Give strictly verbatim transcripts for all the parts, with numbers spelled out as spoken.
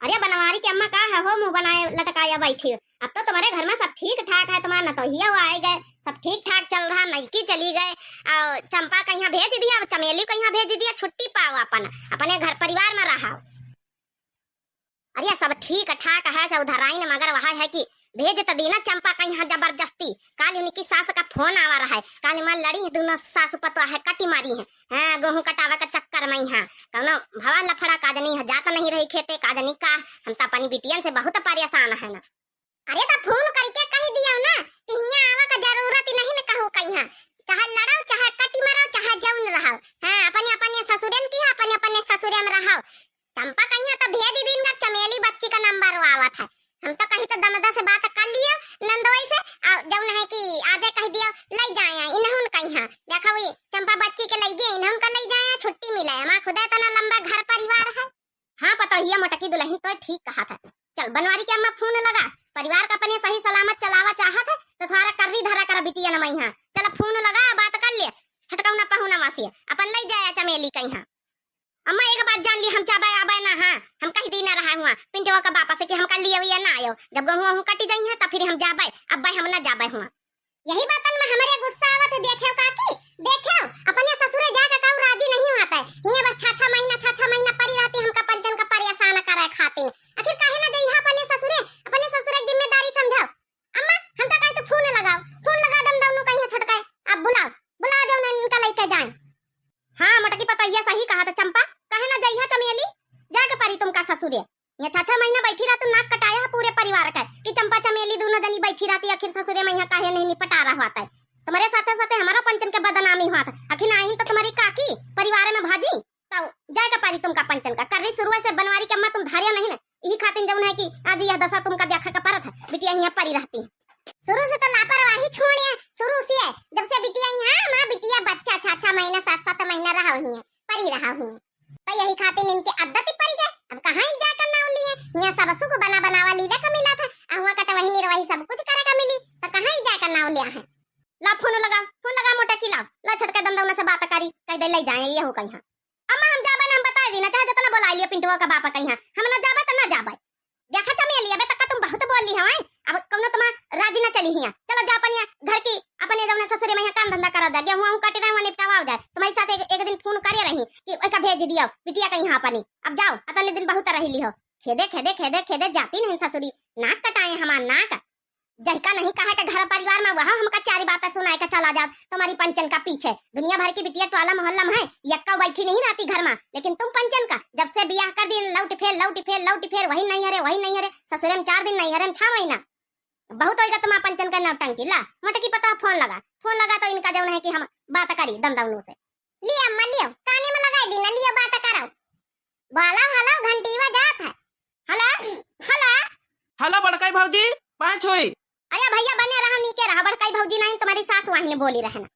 अरे बनवारी के अम्मा का है हो मुँह बनाए लटकाया बैठी हो? अब तो तुम्हारे घर में सब ठीक ठाक है, तुम्हारा नतोहिया आए गए, सब ठीक ठाक चल रहा, नईकी चली गए, और चंपा कहियाँ भेज दिया, अब चमेली कहियाँ भेज दिया, छुट्टी पाओ अपन, अपने घर परिवार में रहा। अरे सब ठीक ठाक है चौधराइन, मगर वह है कि भेज त दीना चंपा कहियाँ जबरदस्ती। काल उनकी सास का फोन आवा रहा है, काल मैं लड़ी है दोनों सास पतोह है, कटी मारी है, हाँ, गेहूं कटावे के चक्कर में यहाँ कौनो भवा लफड़ा का जनी है, जात नहीं रही खेते का जनी का। हम तो अपनी बिटियन से बहुत परेशान है ना। अरे तो फोन करके कह दियो ना कि हियाँ आवे का जरूरत ही नहीं न कहू कहियाँ, चाहे लड़ाओ, चाहे कटी मराओ, चाहे जौन रहो, हाँ, अपने अपने ससुरन की, अपने अपने ससुरे में रहो। चंपा कहियाँ तो भेज दिन का चमेली बच्ची का नंबर आवत है। हम तो कही तो दमदा से बात कर लियो नंदोई से, आ जौन है कि आजे कह दियो ले जाए इन्हन कहियाँ, देखो ये चंपा बच्ची के ले गए, इन्हन का ले जाए, छुट्टी मिले, हमार खुदे इतना लंबा घर परिवार है। हाँ पतोहिया मोटकी दुलहिन तो ठीक कहा था। चल बनवारी के अम्मा फोन लगा, परिवार का अपने सही सलामत चलावा चाहत है तो थोड़ा कर्री धरा करा बिटिया न मइहाँ। चल फोन लगा, बात कर ले, छटकौना पहुना मासी अपन ले जाए चमेली कहियाँ। अम्मा एक बात जान ली, हम जाबे आबे ना, हाँ, हम कह दी ना रहा हुआ पिंटवा का बापा से कि हमका लिए हुए ना आयो, जब गेहूं वहूं कटी जाई है तो फिर हम जाबे, अब्बे हम ना जाबे हुआ। यही बातन में हमरे गुस्सा आवत है। देखेव काकी, देखेव, अपने ससुरे जाके कहू राजी नहीं होत है। हियाँ बस छह छह महीना, छह छह महीना परी रहती हमका पंचन का परेशान करे खातिर। आखिर काहे ना जइहा अपने ससुरे, अपने ससुरे की जिम्मेदारी समझाओ। अम्मा, हम तो कहे तो फोन लगाओ, फोन लगा दम दौनों कहीं छटकाए। अब बुलाओ, बुलाओ जौन इनका लेके जाए। हाँ, मोटकी पतोहिया सही कहा था चंपा, काहे ना जइहा चमेली, जाके परी तुमका ससुरे। ये छह छह महीना बैठी रहतू, नाक कटाया है पूरे परिवार का कि चंपा चमेली दोनों जनी बैठी रहती, आखिर ससुरे में यहाँ काहे नहीं निपटारा होत है। तुम्हारे साथे साथे हमारा पंचन के बदनामी होत है, आखिर नाहीं तो तुम्हारी काकी परिवार में भाजी, तो जाए का पारी तुमका पंचन का। कर्री शुरुए से बनवारी के अम्मा तुम धारिया नहीं ना, यही खातिर जौन है कि आज यह दशा तुमका देखा का परत है, बिटिया यहाँ परी रहती है। शुरू से तो लापरवाही छोड़े, शुरू से, जब से बिटिया यहाँ, हमार बिटिया बच्चा छह छह महीना, सात सात महीना रहा हुई है, परी रहा हुई है। तो यही खातिर इनके आदत ही पड़ी गए। अब कहाँ ही जाकर नाव लिए, यहाँ सब सुख बना बनावा लीला का मिला था, अहुआ का तो वही निर्वाही सब कुछ करे का मिली, तो कहाँ ही जाकर नाव लिया है। ला फोन लगा, फोन लगा मोटा की लाओ, ला छटके दमदौना से बात करी, कह दे ले जाए ये हो कहीं। अम्मा हम जाबे ना, हम बताए दी ना, चाहे जितना बोला लिया पिंटुआ का बापा कहीं, हम ना जाबे तो ना जाबे। देखा चमेली, अबे तक तुम बहुत बोल ली हो, हैं? अब कौनो तुम्हार राजी ना चली हिया। चलो जा अपने घर की, अपने जौने ससुरे में यहाँ काम धंधा करा दे, गेहूं वहूं काटी रहे, वहाँ निपटावा हो जाए। तुम्हारे साथ एक, एक दिन फोन करे रही कि ओका भेज दियो बिटिया कहीं अपनी। अब जाओ, अतने दिन बहुत रही ली हो। खेदे, खेदे, खेदे, खेदे जाती नहीं ससुरी, नाक कटाए हमार नाक। जहिका नहीं कहे के घर परिवार में वह हमका चारी बातें सुनाए के चला जात तुम्हारी पंचन का पीछे। दुनिया भर की बिटिया टोला मोहल्ला में है, यक्का बैठी नहीं रहती घर में, लेकिन तुम पंचन का जब से बियाह कर दी, लौट फेर, लौट फेर, लौट फेर, वही नहीं हरे, वही नहीं हरे, ससुरे में चार दिन नहीं हरे, में छह महीना। बहुत होइगा तुम्हारा पंचन का नौटंकी। ला मोटकी पता फोन लगा, फोन लगा तो इनका जौन है कि हम बात करी दमदौनों से। लियो अम्मा, लियो, काने में लगाई दी ना, लियो, बात करो। बोलो, हेलो, घंटीवा जात है। हेलो, हेलो। हेलो, बड़काई भौजी, पाँच होई। अरे भैया, बने रहा, नीके रहा, बड़काई भौजी नहीं, तुम्हारी सास वहीं ने बोली रहे ना।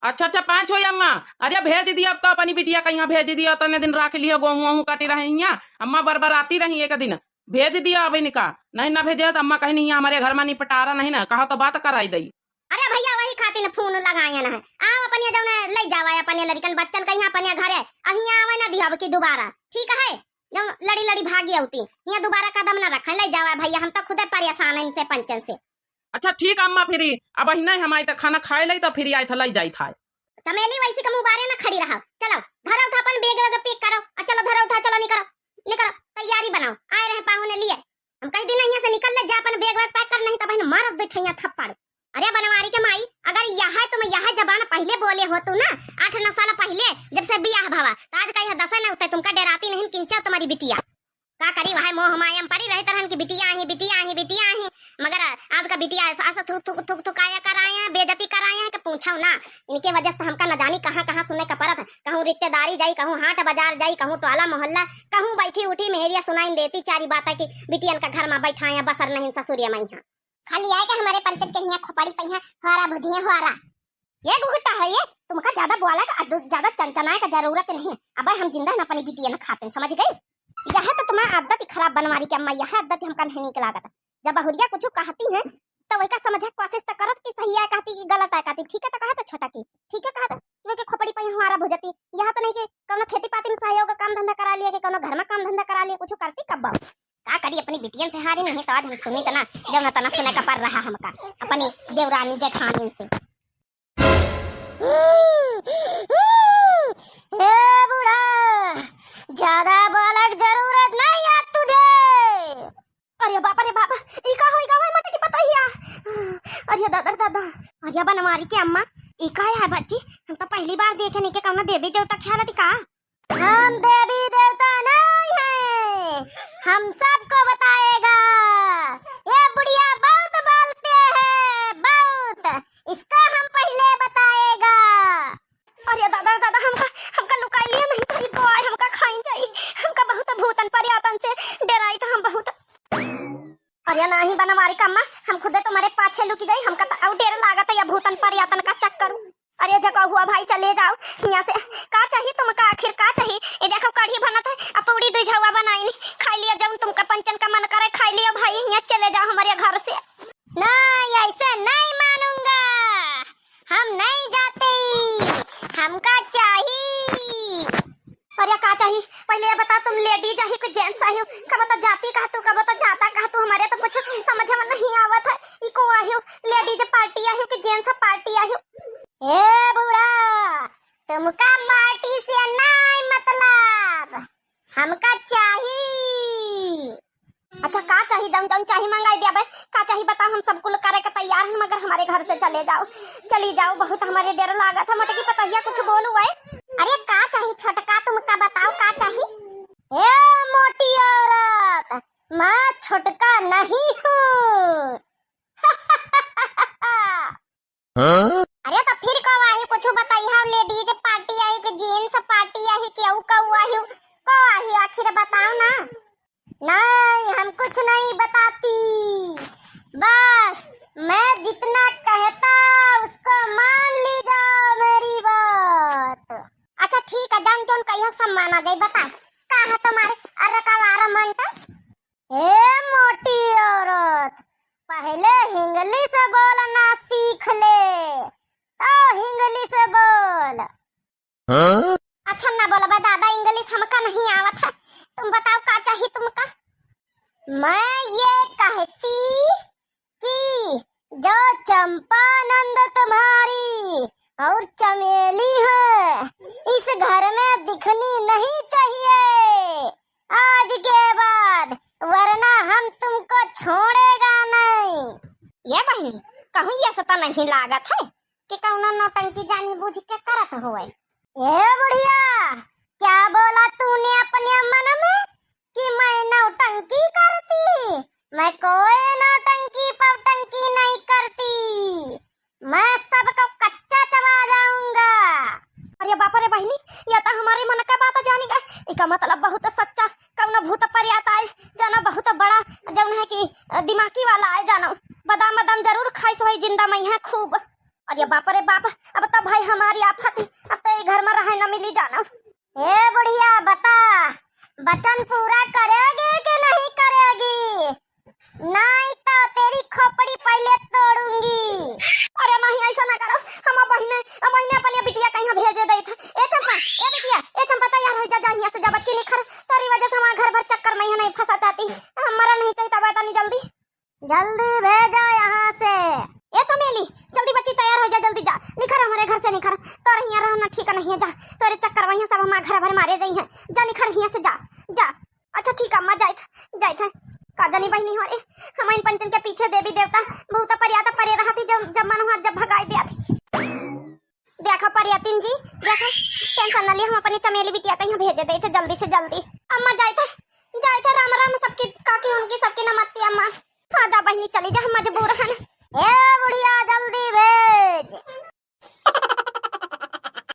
अच्छा, अच्छा, पाँच होई अम्मा। अरे भेज दिया, अब तो अपनी बिटिया कहीं भेज दिया, तने दिन राख लियो, गेहूं वहूं काटी रहे हियाँ। अम्मा बरबराती रही एक दिन, भेज दिया अब इनका, नहीं ना भेजे तो अम्मा कहीं नहीं, हमारे घर में निपटारा नहीं ना, कहा तो बात कराई दई। अरे भैया, वही खातिर फोन लगायन है। आओ, अपने जौने ले जावा, अपने लड़िकन बच्चन कहीं अपने घरे। अब हियाँ आवे ना दिहब की दुबारा, ठीक है? जौन लड़ी लड़ी भागी होती, हियाँ दुबारा कदम ना रखे, ले जावा भैया, हम तो खुदे परेशान हैं इनसे पंचन से। अच्छा ठीक अम्मा, फिरी अब ही नहीं, हम आई तो खाना खाए लई तो फिरी आई था, ले जाई था। चमेली वैसी का मुबारे ना खड़ी रहा, चलो धरा उठा अपन बैग वैग पैक करो, आ चलो धरा उठा, चलो निकरो, निकरो, तैयारी बनाओ, आए रहे पाहुने लिए। हम कह दी ना, यहाँ से निकल ले, जा अपन बैग वैग पैक कर, नहीं तो बहन मारब दो ठैया थप्पड़। अरे बनवारी के माई, अगर यह तुम यह जबान पहले बोले हो तू ना, आठ नौ साल पहले, जब से बियाह भवा, तो आज का यह दशा न होता, तुमका डराती नहीं किंचा तुम्हारी बिटिया। का करी, वह मोह माया में पड़ी रहत रहन कि बिटिया आही, बिटिया आही, बिटिया आही, मगर आज का बिटिया ऐसा, ऐसा थुक, थुक, थुक, थुकाया कराए हैं, बेइज्जती कराए हैं कि पूछो ना। इनके वजह से हमका न जानी कहाँ, कहाँ सुने का परत है। कहूँ रिश्तेदारी जाई, कहूँ हाट बाजार जाई, कहूँ टोला मोहल्ला, कहूँ बैठी उठी मेहरिया सुनाई देती चारी बात है कि बिटियन का घर में बैठाया बसर नहीं ससुरिया में यहाँ। खाली आए के हमारे पंचन के हियाँ खोपड़ी पे हियाँ होरा भुजिया होरा। ये गुगटा है ये, तुमका ज्यादा बोला का, अद-, ज्यादा चनचनाए का जरूरत नहीं है। अब हम जिंदा न अपनी बिटिया न खाते, समझ गई? यह तो तुम्हारा आदत ही खराब बनवारी के अम्मा, यह आदत हमका नहीं निक लागत। जब बहुरिया कुछ कहती हैं तो वही का समझे कोशिश तो करत कि सही है कहती कि गलत है कहती, ठीक है तो कहा तो छोटा की, ठीक है कहा तो, तुम्हें के खोपड़ी पे हमारा भुजती, यह तो नहीं कि कौनो खेती पाती में सहयोग काम धंधा करा लिया कि कौनो घर में काम धंधा करा लिया, कुछ करती कब बाबू। का यदि अपनी बिटियन से हारी नहीं तो आज हम सुनी तना, जौन तना सुने का पर रहा हमका अपनी देवरानी जेठानी से। ए बूढ़ा, ज्यादा बोले की जरूरत नहीं है तुझे। अरे बाप रे बाप, ई का होई गवा मोटकी पतोहिया? अरे दादा रे दादा, अरे बनवारी के अम्मा, ई का है बच्ची? हम तो पहली बार देखे नहीं के कौनो देवी देवता खेलत का। हम देवी देवता नहीं है, हम सबको बताएगा। ये बुढ़िया बहुत बोलते हैं, बहुत। इसका हम पहले बताएगा। अरे दादा, दादा, हमका, हमका लुकाई लिया नहीं पड़ी, तो आए हमका खाई जाई। हमका बहुत भूतन प्रेतन से डेराई तो हम बहुत। अरे नहीं बनवारी का अम्मा, हम खुदे तुम्हारे पाछे लुकी जाई, हमका तो और डेर लागत है या भूतन प्रेतन का चक्कर। अरे जका हुआ भाई, चले जाओ यहाँ से। का चाही तुमका आखिर, का चाही? ये देखो कढ़ी बनत है, अब पूरी दुई झौआ बनाई नहीं, खाई लिया जौन तुमका पंचन का मन करे, खाई लिया भाई, यहाँ चले जाओ हमारे घर से। नहीं, ऐसे नहीं मानूंगा, हम नहीं जाते, हमका चाही। अरे का चाही? पहले ये बता, तुम लेडीज आही कि जेंट्स आही हो? कब तो जाती कहा तू, कब तो जाता कहा तू, हमारे तो कुछ समझ में नहीं आवत है। ई को आही हो? लेडीज पार्टी आही हो कि जेंट्स पार्टी आही हो? ए बूढ़ा, तुमका पार्टी से नहीं मतलब, हमका चाही। अच्छा का चाही? जौन जौन चाही मंगाई दिया बे। का चाही बताओ, हम सब कुल करे के तैयार हैं, मगर हमारे घर से चले जाओ, चली जाओ, बहुत हमारे डर लागत है। मोटकी पतोहिया कुछ बोलू है? अरे का चाही छोटका, तुमका बताओ का चाही? ए मोटी औरत, मैं छोटका नहीं हूँ। हाँ? अरे तो फिर को आही, कुछ बताई है, लेडीज पार्टी आही कि जेंट्स पार्टी आही कि अउ को आही, को आही आखिर बताओ ना। नहीं, हम कुछ नहीं बताती, बस मैं जितना कहता उसको मान ली जाओ मेरी बात। अच्छा ठीक है, जौन जौन कहियो सब माना जाई। बता का है तुम्हारे अरकवार मंटा? ए मोटी औरत, पहले इंग्लिश बोलना सीख ले, तो इंग्लिश बोल। हाँ? अच्छा ना बोलबा दादा, इंग्लिश हमका नहीं आवत है। तुम बताओ का चाही तुमका? मैं ये कहती कि जो चंपानंद तुम्हारी और चमेली है, इस घर में दिखनी नहीं चाहिए आज के बाद, वरना हम तुमको छोड़ेगा नहीं। ये बहिनी, कहूँ ये सता नहीं लागत है कि कौनो नौटंकी जानी बूझ के करत होए। ए बुढ़िया, क्या बोला तूने अपने मन में कि मैं नौटंकी करती? मैं कोई नौटंकी पौटंकी नहीं करती, मैं सबको कच्चा चबा जाऊंगा। अरे बाप रे बहिनी, ये तो हमारे मन का बात जानी गए। इका मतलब बहुत सच्चा, कौनो भूत प्रेत आए जाना, बहुत बड़ा जौन है कि दिमागी वाला आए जाना, बादाम बादाम जरूर खाइस वही जिंदा में है खूब। अरे बाप रे बाप, अब तो भाई हमारी आफत है, अब तो ये घर में रहे न मिली जाना। ए बुढ़िया, बता, वचन पूरा करेगी कि नहीं करेगी? नहीं तो तेरी खोपड़ी पहले तोड़ूंगी। अरे नहीं, ऐसा ना करो, हम बहिने, हम बहिने अपनी बिटिया कहीं भेजे दे था। ए चंपा, ए बिटिया, ए चंपा, तैयार हो जा, जा यहाँ से जा, बच्ची निखर, तेरी वजह से हमारा घर भर चक्कर में यहाँ नहीं फंसा चाहती। हम मरा नहीं चाहिए, तब आता नहीं जल्दी। जल्दी भेजा यहाँ से। ए चमेली, जल्दी बच्ची तैयार हो जा, जल्दी जा, निखर हमारे घर से निखर। तोर हियाँ रहना ठीक नहीं है, जा, तोरे चक्कर वहीं सब हमारे घर भर मारे गई हैं। जा निखर हियाँ से, जा, जा। अच्छा ठीक है अम्मा, जाइत, जाइत है। का जानी बहिनी हो रे, हम इन पंचन के पीछे देवी देवता बहुत परियाता परे रहती, जब, जब मन हुआ जब भगाई दिया थी। देखो प्रेतिन जी, देखो, टेंशन न लिया, हम अपनी चमेली बिटिया कहीं भेजे दे थे जल्दी से जल्दी। अम्मा जाइत है, जाइत है, राम राम सबकी काकी उनकी सबकी नमस्ते अम्मा। हाँ जा बहिनी चली जा, हम मजबूर हन। ए बुढ़िया जल्दी भेज।